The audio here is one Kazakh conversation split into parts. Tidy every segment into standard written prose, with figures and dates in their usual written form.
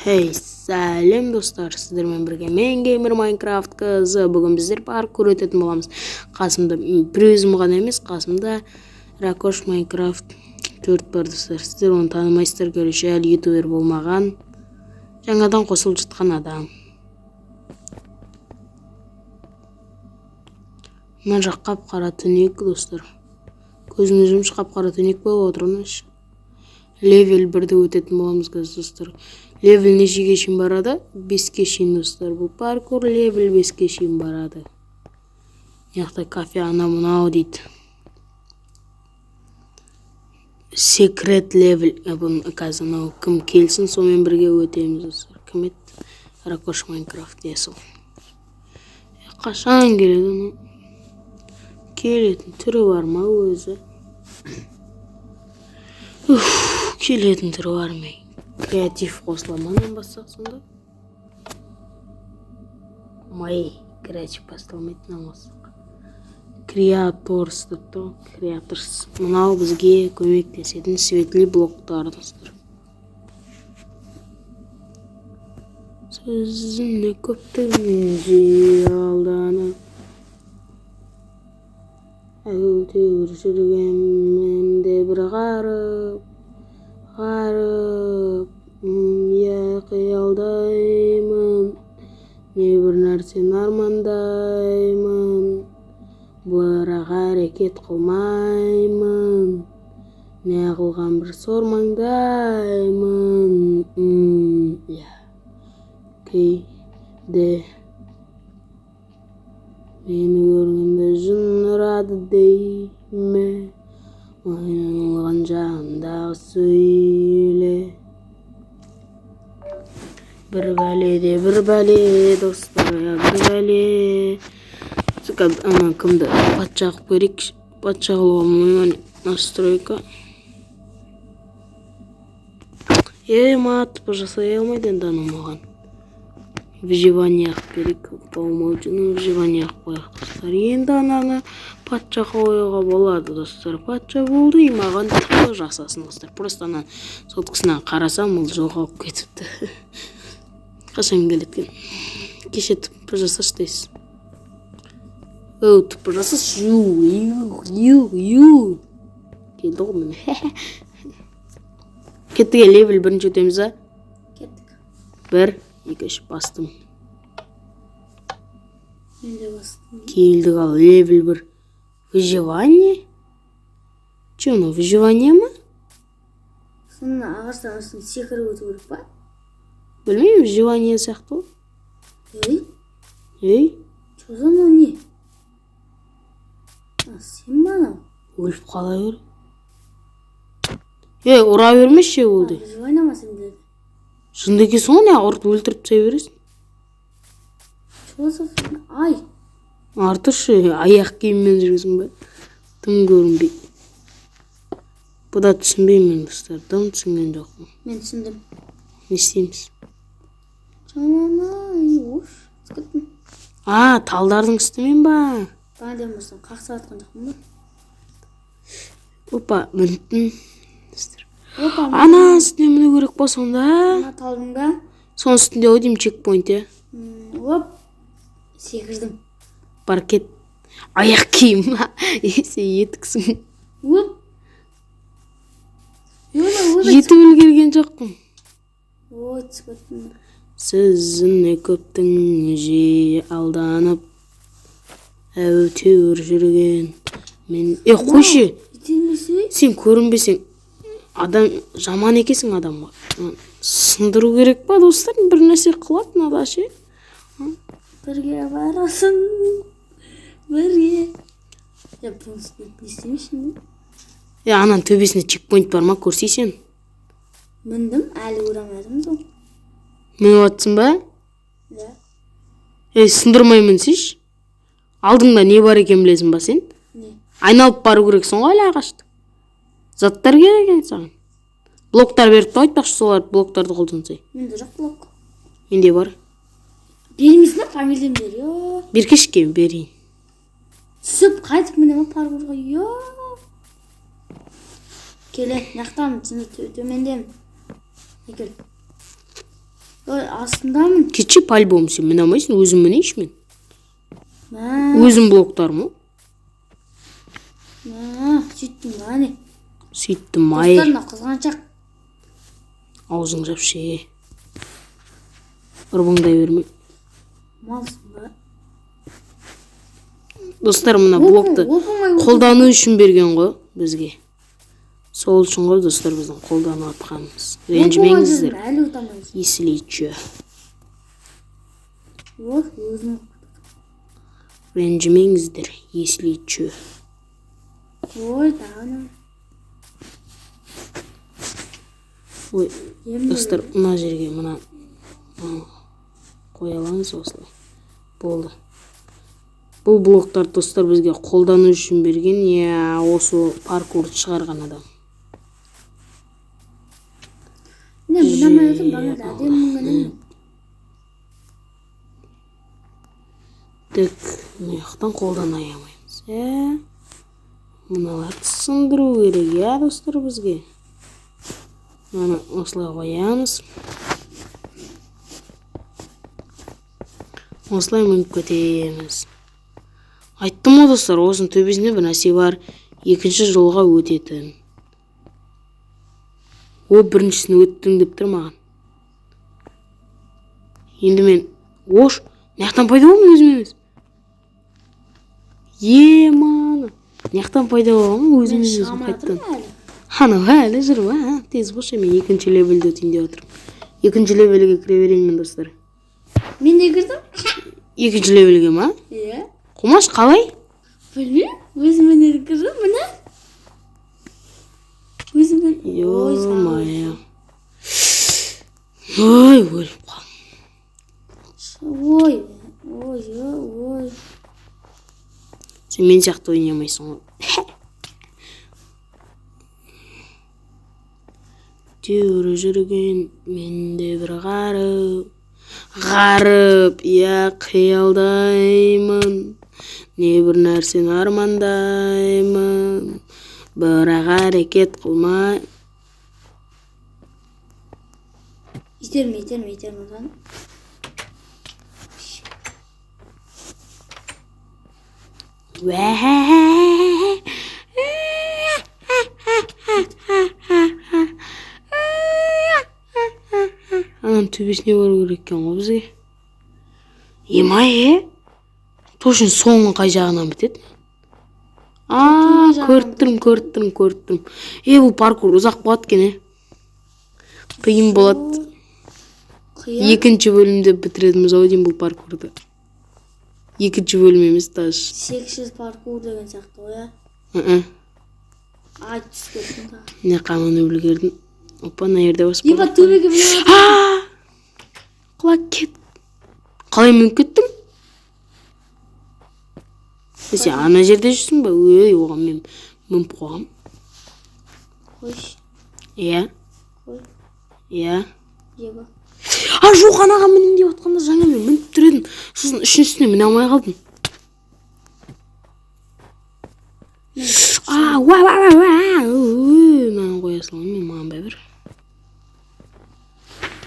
Хей, сәлем достар, сіздермен бірге мен Геймер Майнкрафт қызы. Бүгін біздер паркур өтетін боламыз. Қасымда бір өзім ғана емес, қасымда Ракош Майнкрафт 4 бар, достар. Сіздер оны танымайсыздар, короче, әлі ютубер болмаған, жаңадан қосылып жатқан адам. Мына жақ қап-қара түнек, достар. Көзіңді жұмшы, қап-қара түнек болып отыр мына іші. Левел 1-ді өтетін боламыз қазір, достар. Левел нешеге шейін барады? 5-ке шейін, достар. Бұл паркур левел 5-ке шейін барады. Мына жақта кафе анау мынау дейді. Секрет левел. Бұны қазір анау кім келсін, сонымен бірге өтеміз, достар. Кім еді? Ракош Майнкрафт, иә, сол. Қашан келеді анау? Келетін түрі бар ма өзі? Уф, келетін түрі бар ма? Креатив қосыла ма мынаны бассақ сонда? Май, креатив басталмайды мынаны бассақ. Креаторс деп тұр ғой, креаторс. Мынау бізге көмектесетін светлый блоктар, достар. Сөзіне көптің жиі алданып, әйтеуір жүргенмен де бір ғарып, ғарып, иә, қиялдаймын, небір нәрсені армандаймын, бірақ әрекет қылмаймын, не қылған бір сормаңдаймын, иә, кейде мені көргенде жын ұрады дей ме, айналған жағындағы сөйле. Бір бәле де бір бәле, достар, бір бәле. Сука, ана кімді патша қылып көрейік. Патша қылуға болмай ма? Настройка. Е, ма, тупо жасай алмайды енді анау маған. Выживание қылып берейік. По умолчанию выживание қылып қояйық, достар. Енді ананы патша қоюға болады, достар. Патша болды, и маған тупо жасасын, достар. Просто ана соткасынан қарасам, ол жоғалып кетіпті. Қашан келеді екен? Кеше тупо жасашы дейсіз. Оу, тупо жасашы. Ю, ю, ю, ю. Келді ғой міне. Кеттік, левел бірінші өтеміз, а? Кеттік. 1, 2, 3, бастым. Мен де бастым. Келдік ал, левел 1. Выживание? Че, мынау выживание ма? Соны ағаштан үстін секіріп өту керек па? Білмеймін, выживание сияқты ғой. Ей, Ей, че за мынау не? А, сен ба анау? Өліп қала бер. Ей, ұра бермеші болды. Выживание ма сендерде? Жынды екенсің ғой, не ұрып өлтіріп тастай бересің. Че за ай? Артышы, аяқ киіммен жүргізің ба? Дым көрінбей. Бұда түсінбеймін мен, достар, дым түсінген жоқпын. Мен түсіндім. Не істейміз? Жанай, ош, түсіп кеттім. А, талдардың үстімен ба? Бағанадан бері қақсап жатқан жоқпын ба? Опа, мінттім. Достар. Опа, Ана үстіне міну керек па сонда? Ана талдың ба? Соның үстінде ау деймін чекпоинт, иә? Оп, секірдім. Паркет. Аяқ киім. Сен етіксің. Оп. Ой, ой, Жетіп үлгерген жоқпын. Ой, түсіп кеттім. Сөзіне көптің жиі алданып, әйтеуір жүрген мен. Е, қойшы, Жетелмесе? сен көрінбесең, адам жаман екенсің адамға. Сындыру керек па, достар? Бір нәрсе қылады мынада ше. Бірге барасың. Бірге. Я бұның үстінде не істеймін şimdi? Е, ананың төбесінде чекпоинт бар ма, көрсей сен. Міндім, әлі көре алмадым сол. Мініп жатсың ба? Да. Ей, сындырмай мінсейші. Алдыңда не бар екенін білесің ба сен? Не? Айналып бару керексің ғой әлі ағашты. Заттар керек екен саған. Блоктар беріпті ғой айтпақшы, солар блоктарды қолдансай. Менде жоқ блок. Менде бар. Бермейсің ба? Фамилиям бер. Йо. Беркешке берейін. Түсіп қайтып мінемін паркурға. Йо. Келе, мынақтамын, төмендемін. Әкел. Ой, астындамын. Кетші, по-любому сен міне алмайсың, өзім мінейінші мен. Мә, Өзім блоктарым ғой. мә, сөйттің ба не? Сөйттім ай. Достар, мына қызғаншақ. Аузың жапшы, е. Ырбыңдай берме. Малсың ба? Достар, мына блокты Оп-оңай. Қолдану үшін берген ғой бізге. Сол үшін ғой, достар, біздің қолданып жатқанымыз. Ренжімеңіздер. Әлі өте алмаймыз. Если чё. Ох, өзім. Ренжімеңіздер, если чё. Ой, тағы. Ой, Емді. достар, мына жерге мына мына қоя аламыз осылай. Болды. Бұл блоктар, достар, бізге қолдану үшін берген, я осы паркурды шығарған адам. Не, міне алмай отырмын, бағана да әдемі мінген едім. Так, мына жақтан қолдана алмаймыз. Ә? Мыналарды сындыру керек, иә, достар, бізге. Мынаны осылай қоямыз. Осылай мініп кетеміз. Айттым ғой, достар, осының төбесінде бір нәрсе бар. Екінші жолға өтетін. О, біріншісін өттің деп тұр маған. Енді мен, ош, мына жақтан пайда болдым өзім емес. Еманы. Мына жақтан пайда болғанмын өзім Мен емес шыға өзім алмай қайттан. отырмын әлі. Анау әлі жүр ма? Тез болшы, мен екінші левелді өтейін деп отырмын. Екінші левелге кіре берейін мен, достар. Мен де кірдім. Екінші левелге ма? Иә. Қумаш, қалай? Білмеймін, өзімен өзім кірдім, міне. Өзімен. Ой, саған. Ё-моё. Ой, өліп қалдым. Ой, ой, ой. Сен мен сияқты ойнай алмайсың ғой. Теуір жүрген менде бір ғарып, ғарып, иә, қиялдаймын, не бір нәрсені армандаймын, бірақ әрекет қылмай. Итерме, итерме, итерме lan. Уә. Ананың төбесіне бару керек екен ғой бізге. Емай, е? Точно соңы қай жағынан бітеді? А, Төменгі жағынан. Көріп тұрмын, көріп тұрмын, көріп тұрмын. Е, бұл паркур ұзақ болады екен, е. Қиын болады. Қиын. Екінші бөлімде бітіретінбіз ау деймін бұл паркурды. Екінші бөлім емес даже. 800 паркур деген сияқты ғой, иә. Мм. Ай, түсіп кеттім тағы. Міне, қаманы үлгердім. Опа, мына жерде басып Еба, төбеге міне. А! Құлап кет. Қалай мініп кеттің? Е, сен ана жерде жүрсің ба? Өй, оған мен мініп қойғам. Қойшы, Иә, қой. иә. Еба. А, жоқ, анаға мінейін деп жатқанда жаңа мен мініп тұр едім. Сосын үшіншісіне міне алмай қалдым. А, уа, уа, уа, уа. Өй, мынаны қоя саламын мен, маған бәрібір.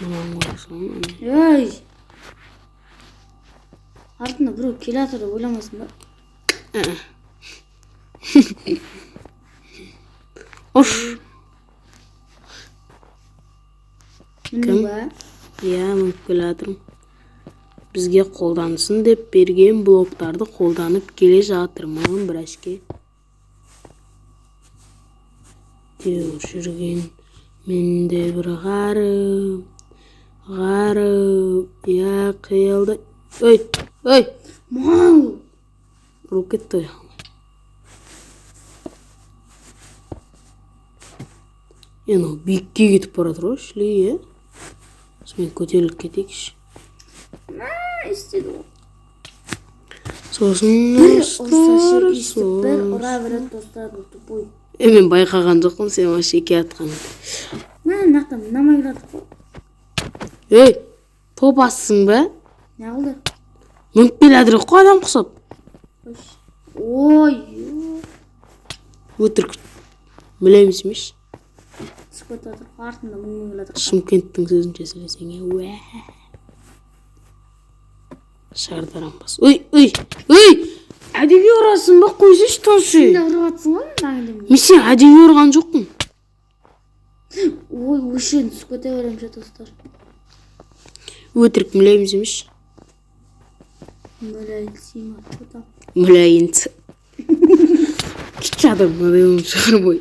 Мынаны қоя саламын. Ей. Артында біреу келе жатыр деп ойламайсың ба? Ош. Міндің ба? Иә, мініп келе жатырмын. Бізге қолдансын деп берген блоктарды қолданып келе жатырмын бірашке. Теуір жүрген менде бір ғарып, ғарып, иә, қиялда. Ой, ой, Мал. Ұрып кетті ғой. Е, мынау биікке кетіп бара жатыр ғой, шли, иә. Сонымен көтеріліп кетейікші. Мә, істеді ғой. Сосын Бір ұрса достар, ше, өйстіп бір сол- ұра береді, достар, бұл тупой. Е, мен байқаған жоқпын сен вообще келе жатқаныңды. Мә, мына жақтан мынамай келе жатыр ғой. Ей, топассың ба? Не қылды? Мініп келе жатыр ғой адам құсап. Қойшы. Ой, Өтірік. Білеміз емес. Түсіп кетіп жатыр ғой, артында мың мың келе жатыр. Шымкенттің сөзінше сөйлесең, иә. Уә. Шардаранбас. Ой, ой, ой! Әдейі ұрасың ба? Қойсайшы, Тоншы. Сен де ұрып жатсың ғой мына. Мен сені әдейі ұрған жоқпын. Ой, осы жерден түсіп кете беремін ше, достар. Өтірік мүләйім емес. Мүләйім сима, что там? Мүләйім. Кіші адам мынадай болып шығармай.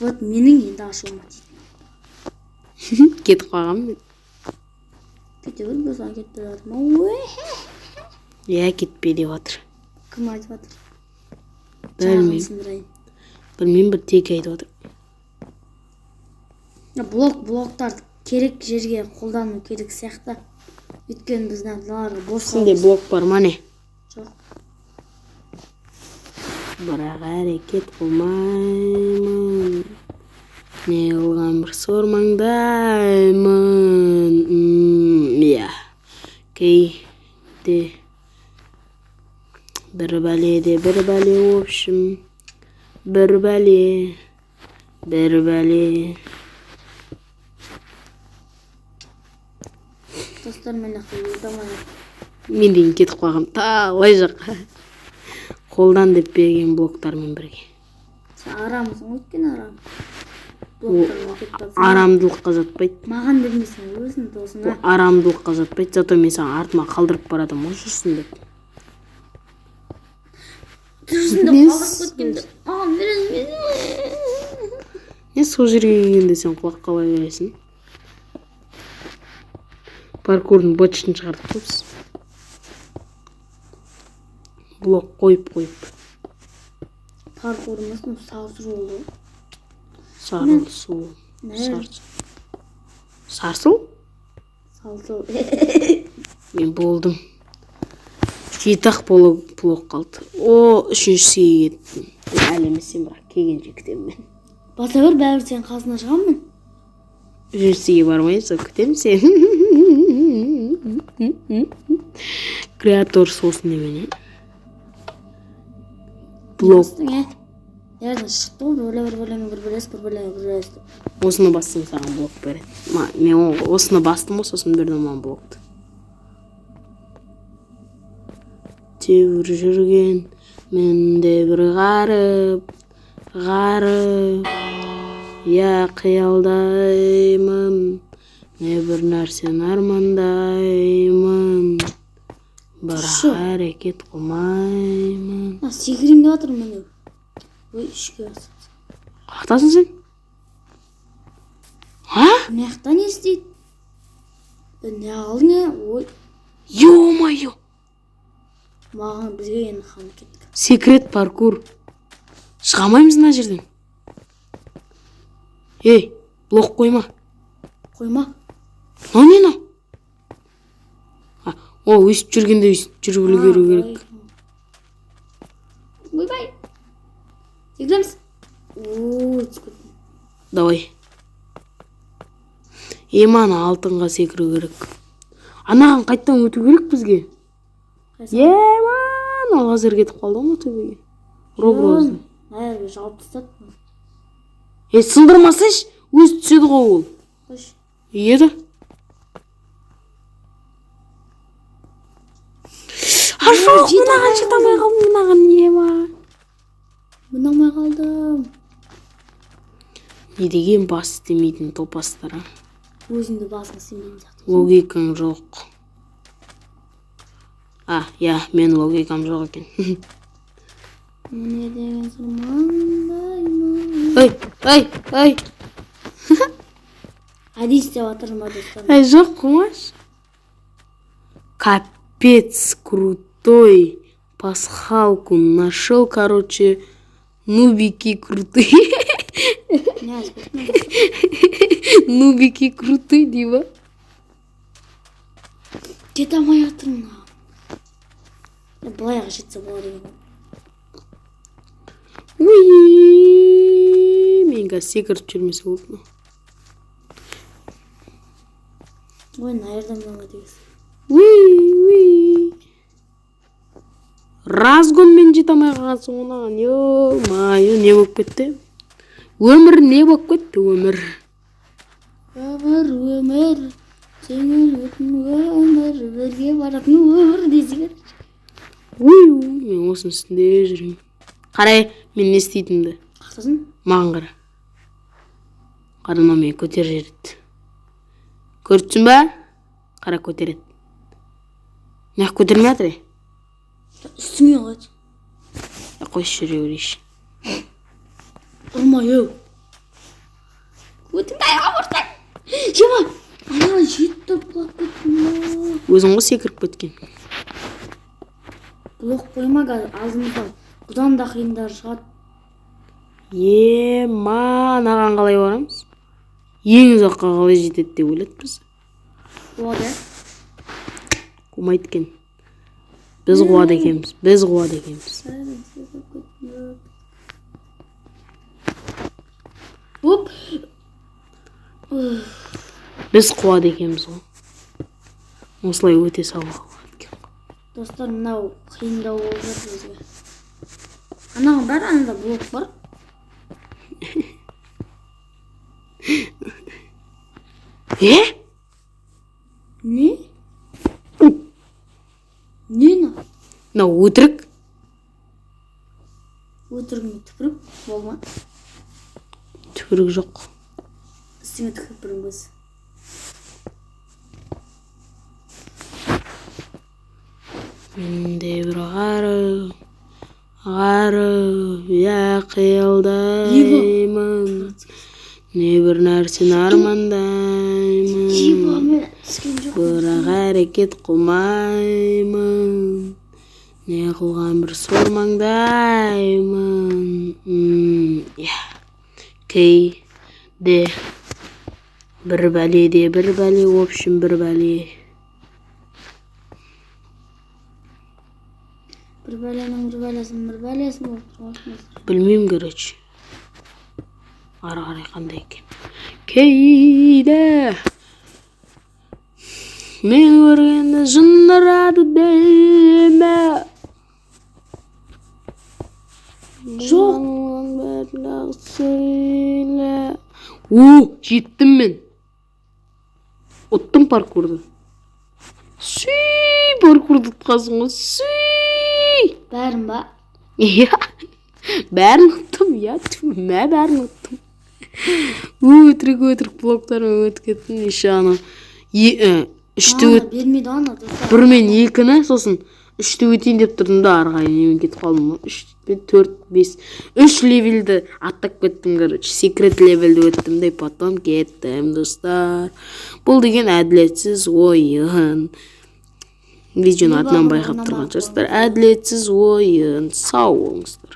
Вот менің енді ашуыма тиді. Кетіп қалғанмын мен. Кете бер, мен саған кетіп бара жатырмын. Ой, Иә, кетпе деп жатыр. Кім айтып жатыр? Білмеймін. Жағын сындырайын. Білмеймін, бір теке айтып жатыр. Блоктар керек жерге қолдану керек сияқты. Өйткені біз мыналарға бос Сенде қаламыз. блок бар ма, не? Жоқ. Бірақ әрекет қылмаймын. Не қылған бір сормаңдаймын. Иә. Кейде бір бәле де бір бәле, в общем. Бір бәле, бір бәле. Достар, мен жақта өте алмай. Мен деген кетіп қалғам талай жаққа. Қолдан деп берген блоктармен бірге. Сен арамсың ғой, өйткені арам. Блоктармен кетіп жатсың. Арамдылыққа жатпайды. Маған бермейсің, өзің досыңа. Ол арамдылыққа жатпайды. Зато мен саған артыма қалдырып баратырмын ғой, жүрсін деп. Жүрсін деп Не қалдырып кеткенде маған бересің. Не, сол жерге келгенде сен құлақ қала бересің. Паркурдың бытышын шығардық қой біз. Блок қойып қойып. Паркурымыз сарсыр болды. Сарылсу. Не? Сарсыл? Салсыл. Мен болдым. Жеті-ақ блок қалды. О, үшіншісіне кеттім. Әлі емес сен, бірақ келгенше күтемін мен. Баса бер, бәрібір сенің қасына шығамын мен. Үшіншісіне бармай, сол күтемін сені. Креатор сосын немене? Блок. Бастың, ә? Жерден шықты ғой, бір бөле, бір бөлеңе, бір бөлесі, бір бөлеңе, бір бөлесі деп. Осыны бассаң, саған блок береді. Мен осыны бастым ғой, сосын берді маған блокты. Теуір жүрген менде бір ғарып, ғарып. Я қиялдаймын, не бір нәрсені армандаймын. Бірақ Шы. әрекет қылмаймын. А, секірейін деп жатырмын міне. Ой, үшке басып. Қаяқтасың сен? А? Мына жақта не істейді? Не қылдың, е? Ой, Ё-моё! Маған бізге енді хан кеттік. Секрет паркур. Шыға алмаймыз мына жерден. Ей, блок қойма. Қойма. Мынау не мынау? А, о, өйстіп жүргенде өйстіп жүріп үлгеру керек. Ойбай. Секіреміз. Ой, түсіп кеттім. Давай. Ема, ана алтынға секіру керек. Анаған қайттан өту керек бізге. Қайсы? Ема, анау лазер кетіп қалды ғой төбеге. Рог-розы. Бәрі жауып тастады. Е, сындырмасайшы, өзі түседі ғой ол. Қойшы. Еді. А, жоқ, Жете мынаған жете алмай қалдым, мынаған, ема. Міне алмай қалдым. Не деген бас істемейтін топастар, а? Өзіңді басың істемейтін сияқты. Логикаң жоқ. А, иә, мен логикам жоқ екен. Не деген сырмандаймын. Ой, ой, ой. Әдейі істеп жатырмын ба, достар? Ай, жоқ, қоймашы. Капец, крутой. Пасхалку нашел, короче. Нубики крутые. Не айтып кеттің? Нубики крутые, дейма. Жете алмай жатырмын мынаған. Былайға жетсе болады екен ғой. Уи, мен қазір секіріп жүрмесе болды мынау. Ой, мына жерден мынаған дегенсің. Уи, уи. Разгонмен жете алмай қалғансың ғой мынаған. Ё-моё, не болып кетті? Өмір не болып кетті, өмір? Өмір, өмір, сен өтін өмір, бірге баратын өмір десең. Уй, мен осының үстінде жүремін. Қарай, мен не істейтінімді. Қақтасын. Маған қара. Қара, мынау мені көтеріп жібереді. Көріп тұрсың ба? Қара, көтереді. Неғып көтермей жатыр, е? Үстіңе қойды. Е, қойшы, жүре берейінші. Ұрма, еу. Өтіңді аяғым ұрсаң. Жема, ана жетті, құлап кеттім. Өзің ғой секіріп кеткен. Блок қойма, қазір алдымызда бұдан да қиындары шығады. Ема, анаған қалай барамыз? Ең ұзаққа қалай жетеді деп ойлады біз. Болады, иә? Қумайды екен. Біз қуады екенбіз. Біз қуады екенбіз. Оп. Біз қуады екенбіз ғой. Осылай өте салуға болады екен ғой. Достар, мынау қиындау болып жатыр бізге. Анаған бар, анада блок бар. Е? Не? Не мынау? Мынау өтірік. Өтірігіңе түкіріп болма. Түкірік жоқ. Үстіңе түкіріп бірін көз. Менде бір ғарып, ғарып, я қиялдаймын. Не бір нәрсені армандаймын. Ема, мен түскен жоқ. Бірақ әрекет қылмаймын. Не қылған бір сормаңдаймын. Иә. Кейде бір бәле де бір бәле, в общем, бір бәле. Бір бәленің бір бәлесін, бір бәлесін болып тұр ғой достар. Білмеймін, короче. Ары қарай қандай екен. Кейде мен көргенде жын ұрады деме. Жоқ. Бәрін сөйле. О, жеттім мен. Ұттым паркурды. Сүй, паркурды ұтқансың ғой. Сүй. Бәрін ба? Иә. Бәрін ұттым, иә. Тьфу, мә, бәрін ұттым. Өтірік, өтірік блоктармен өтіп кеттім. Еще ана үшті Ана өт, бермейді ана, достар. бір мен екіні, сосын үшті өтейін деп тұрдым да, ары қарай немен кетіп қалдым ғой. Үш пен төрт, бес. Үш левелді аттап кеттім, короче. Секрет левелді өттім де, потом кеттім, достар. Бұл деген әділетсіз ойын. Видеоның Не атынан бағана байқап ұнамай тұрған қойды. шығарсыздар. Әділетсіз ойын. Сау болыңыздар.